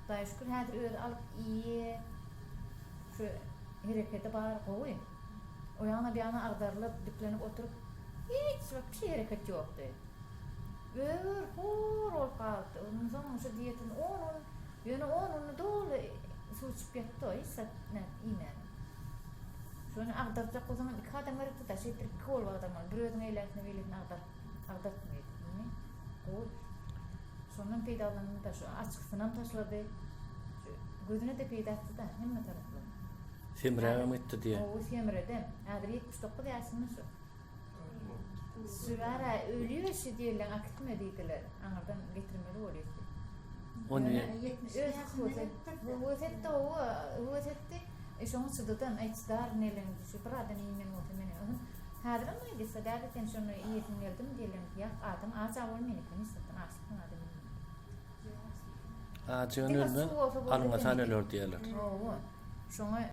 Hudaýa şükür häzir özi alyp iýýä. Şu hereketi bar gowy. O ýana bu ýana agdarylyp, diklenip oturyp hiç wapşe hereket ýokdy. Öwür hor bolup galypdy. Ondan soň şu diýetini on gün, ýöne on günde doly suw içip ýatdy o, hiç zat nädip iýmän. Şony agdarjak bolsaňam iki adam gerekdi-da, şeýtdirip iki bolup agdarmaly. Bir özüň eýläsini beýlesini agdaryp agdartmaýdy. Indi gowy. Şondan peýdalandy-da, şu açgysynam taşlady. Şu gözüne-de peýda etdi-de, hemme tarapdan. Semräbem gitdi diýýä. Gowy semredem. Häzir 79 ýaşynda şu. Şulara ölüyor şu diýerler, akitme diýdiler. Aňyrdan getirmeli bolýar. On Ýöne bir. öz höwes etdi, hawa, höwes etdi. E şoňa çydadam, aý çydaryn elin, şu bir adam iýmen bolsa men özüm. Häzirem aýdýsa, däde sen şony iýesiň geldimi diýerler, ýak adam aç-a bolmaýan eken, hiç zatdan açlykdan adam ölmeýär. Ajygan Diňe ölmez, suw bolsa boldy alňasan seňki. öler diýerler. Hawa, şoňa.